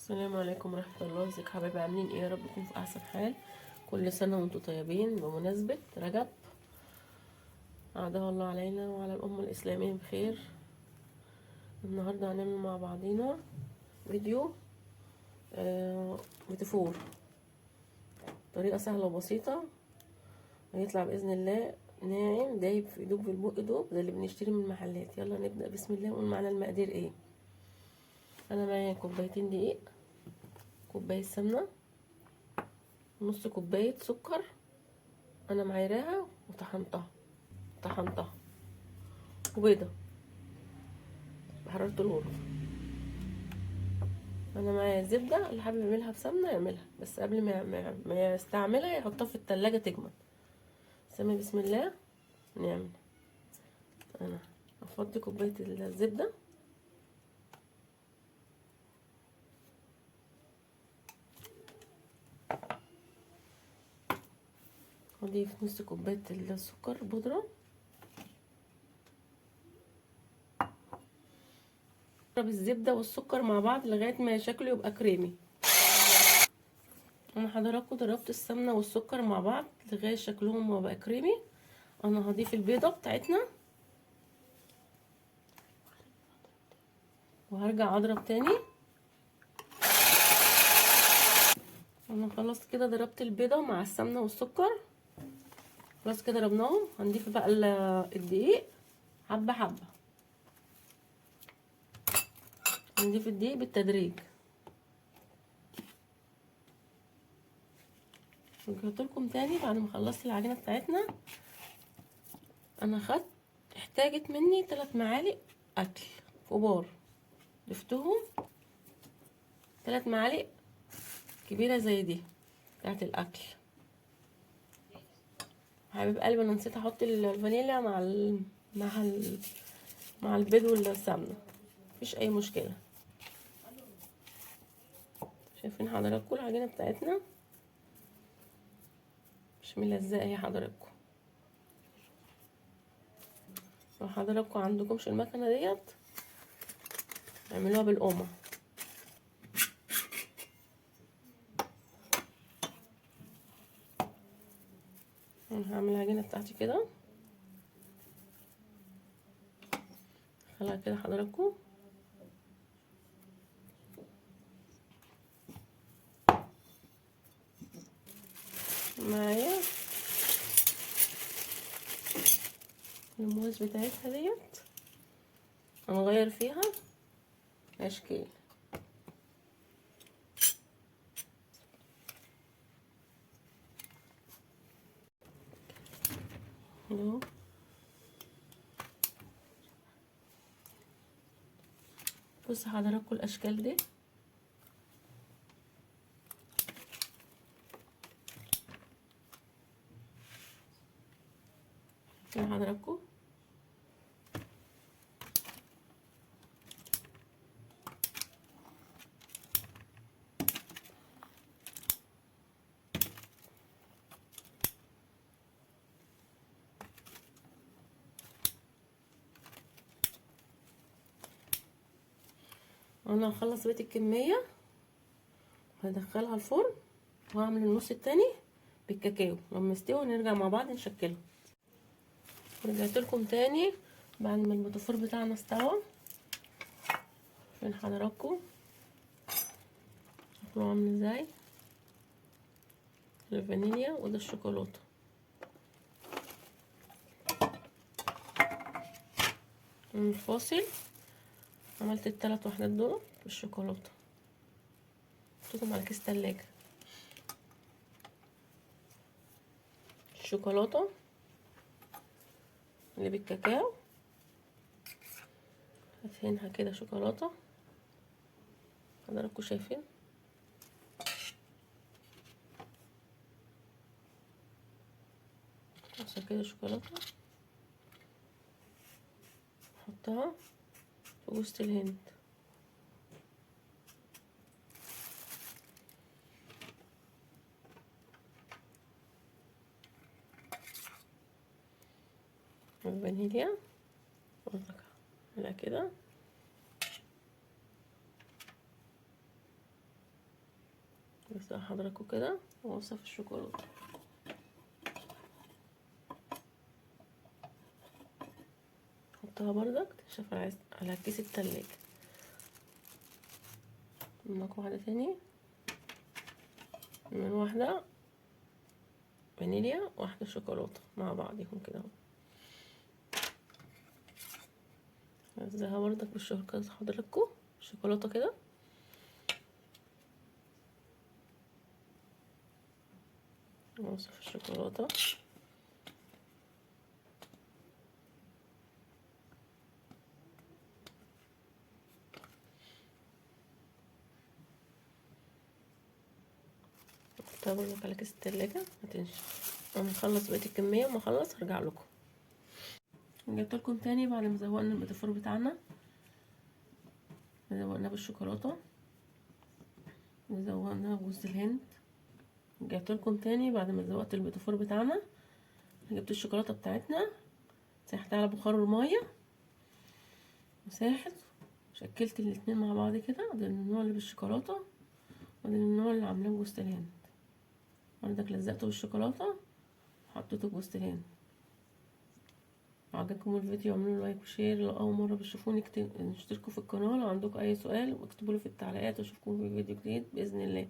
السلام عليكم ورحمة الله. ازيك حبايبي؟ عاملين ايه؟ يا رب تكونوا في احسن حال. كل سنة وانتم طيبين. بمناسبة رجب أعاده الله علينا وعلى الأمة الإسلامية بخير. النهاردة هنعمل مع بعضينا فيديو بيتيفور، طريقة سهلة وبسيطة، هيطلع بإذن الله ناعم دايب في دوب في البق دوب زي اللي بنشتري من المحلات. يلا نبدأ بسم الله ونقول معانا المقادير ايه. انا معايا كوبايتين دقيق، كوباية سمنة، نص كوباية سكر انا معايراها وطحنتها وبيضة بحرارة الغرفة. انا معايا زبدة، اللي حابب يعملها بسمنة يعملها، بس قبل ما يستعملها يحطها في التلاجة تجمد. سمي بسم الله نعمل. انا افضي كوباية الزبدة، اضيف نص كوباية السكر بودرة، اضرب الزبدة والسكر مع بعض لغاية ما شكله يبقى كريمي. انا حضراتكم ضربت السمنة والسكر مع بعض لغاية شكلهم ما بقى كريمي. انا هضيف البيضة بتاعتنا وهرجع اضرب تاني. انا خلاص كده ضربت البيضة مع السمنة والسكر، خلاص كده ضربناهم. هنضيف بقى الدقيق حبة حبة، هنضيف الدقيق بالتدريج. رجعت لكم تاني بعد ما خلصت العجينة بتاعتنا. انا خدت احتاجت مني 3 معالق اكل كبار، ضفتهم 3 معالق كبيرة زي دي بتاعت الاكل. حبيب قلبي انا نسيت احط الفانيليا مع البيض والسمنه، مفيش اي مشكلة. شايفين حضراتكم العجينة بتاعتنا مش ملزقه يا حضراتكم. لو حضراتكم عندكمش المكنه ديت اعملوها بالقومه. انا هعمل العجينة بتاعتي كده، خليها كده حضراتكم. معايا الموز بتاعتها ديت هنغير فيها اشكال. اهو بصوا حضراتكم الاشكال دي. حضراتكم انا هخلص بقية الكمية وهدخلها الفرن، وهعمل النص التاني بالكاكاو. لما يستوي نرجع مع بعض نشكله. رجعت لكم تاني بعد ما البوتيفور بتاعنا استوى. فين حضراتكم شكله عامل ازاي؟ الفانيليا وده الشوكولاتة. الفاصل عملت ال3 وحدات دول بالشوكولاته، حطيتهم على كيس تلاجة. الشوكولاتة اللي بالكاكاو هدهنها كده شوكولاتة، حضراتكم شايفين. بصوا كده شوكولاتة احطها في جوزة الهند. الفانيليا على كده. بس حضراتكم كده وصف الشوكولاتة. حطها بردك تنشف على كيس التلاجة. ناكل واحدة تاني، من واحدة فانيليا واحدة شوكولاتة مع بعضهم كده اهو. نزلها بردك بالشوكولاتة حضراتكم، شوكولاتة كده. وصف الشوكولاتة. حطها برضك على كيس التلاجة هتنشف. انا هخلص بقية الكمية وما اخلص هرجع لكم. جبت لكم تاني بعد ما زوقنا البيتيفور بتاعنا، زوقناه بالشوكولاتة وزوقناه بجوز الهند. رجعت لكم تاني بعد ما زوقت البيتيفور بتاعنا. جبت الشوكولاتة بتاعتنا سيحتها على بخار المية وساحت، شكلت الاتنين مع بعض كده. ده النوع اللي بالشوكولاتة وده النوع اللي عاملاه بجوز الهند. عندك لزقته بالشوكولاتة وحطيته بجوز الهند. لو عجبكم الفيديو اعملوا like و share. لو اول مرة بتشوفوني اشتركوا في القناة. لو عندكم اي سؤال اكتبوا لي في التعليقات، واشوفكم في فيديو جديد باذن الله.